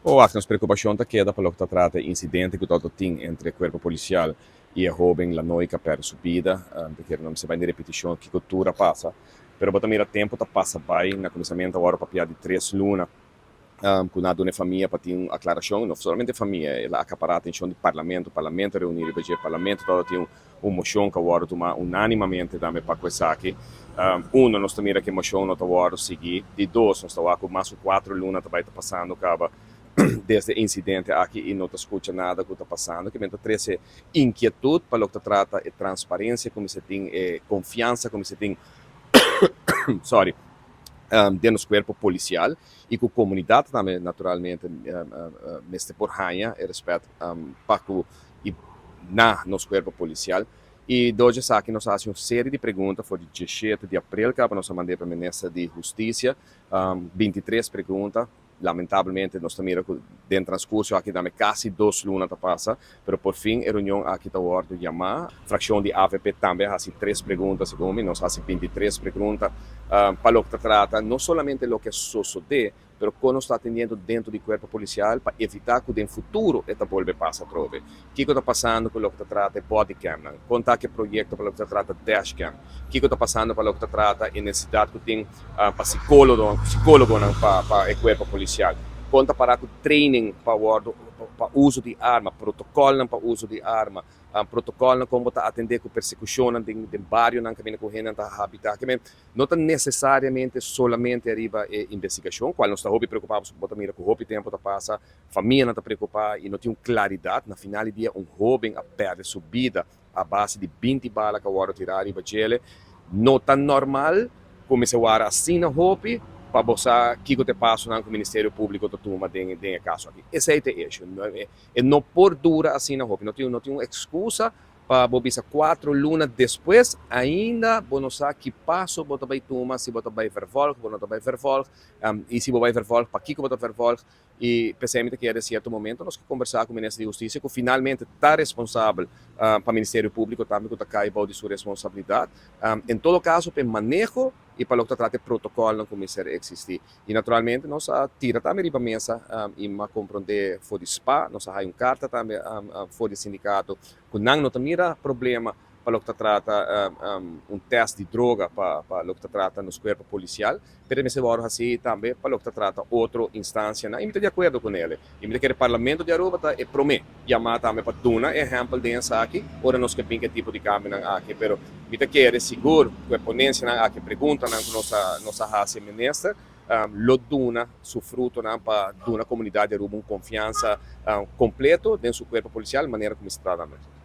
O nos preocupacion ta keda pa loke ta trata incidente cu tabatin entre cuerpo policial y e hoben Lanoy cu a perde su bida, pasobra no mester bay den repeticion kico tur a pasa. Pero bo ta mira tempo ta pasa bay. Na cuminsamento awor papia di 3 luna cu nan a duna famia pa tin un aclaracion, no solamente famia, el a acapara atencion di parlamento, parlamento a reuni riba dje, parlamento tabatin un mocion cu awor tuma unanimamente tambe pa esaki. Uno, nos ta mira cu e mocion no ta wordo sigui. Di dos, nos ta cu mas di 4 luna tambe ta pasando caba desde e incidente aki y no ta scucha nada cu ta pasando, kiermen ta trece inkietud pa loke ta trata e transparencia, con ta tin e confiansa, con ta tin, sorry, den nos cuerpo policial y cu comunidad tambe naturalmente mester por haya e respet pa cu y na nos cuerpo policial. Y dos, aki nos a haci un serie di pregunta for di 17 di april cu nos a manda pa minister di Husticia, 23 pregunta. Lamentablemente nos ta mira cu den transcurso aki tambe casi 2 luna ta pasa, pero por fin e reunion aki ta wordo yama. Fraccion di AVP tambe a haci tres pregunta, segun mi, nos a haci 23 pregunta pa loke ta trata no solamente loke a sucede, pero con nos ta atendiendo den e cuerpo policial pa evita cu den futuro e ta bolbe pasa atrobe. Kico ta pasando cu loke ta trata bodycam, con ta e proyecto pa loke ta trata dashcam, kico ta pasando pa loke ta trata e necesidad cu tin pa psicologo pa e cuerpo policial, con ta para cu training pa uso di arma, protocol pa uso di arma, protocol con ta atende cu persecucion den bario nan caminda cu hende ta habita. Kiermen, no ta necesariamente solamente ariba e investigacion, cual nos ta hopi preocupa, bo ta mira cu hopi tempo ta pasa, famia no ta preocupa y no tin claridad. Na final di dia un hoben a perde su bida a base di 20 bala cu a wordo tira riba dje. No ta normal cuminsa warda asina hopi pa bo sa kico ta e paso cu Ministerio Publico ta tuma den e caso aki. Esey ta e issue. E no por dura asina hopi, no tin un excusa pa bo bisa 4 luna despues ainda bo no sa ki paso bo ta bay tuma, si bo ta bay vervolg, bo no ta bay vervolg, y si bo bay vervolg, pakico bo ta vervolg. Y p'esey cu na cierto momento nos a combersa cu Minister di Husticia, cu finalmente ta responsabel pa Ministerio Publico tambe, cu ta cay di su responsabilidad. En todo caso, pa maneho y pa loke ta trata protocol cu mester existi. Y naturalmente nos a tira tambe riba mesa y m'a compronde for di SPA, nos a un carta tambe for di sindicato, cu nan no ta mira problema pa loke ta trata un test di droga pa loke ta trata nos cuerpo policial, pero mester wordo asina tambe pa loke ta trata otro instancia. Y mi ta di acuerdo cu ne. Y mi ta kere Parlamento di Aruba ta e prome yama tambe pa duna ehempel den esaki, ora nos ke bin tipo di cambio aki, pero mi ta kere sigur cu e ponencia aki, pregunta cu nos a haci minister, lo duna su fruto pa duna comunidad di Aruba un confiansa completo den su cuerpo policial, manera con ta trata.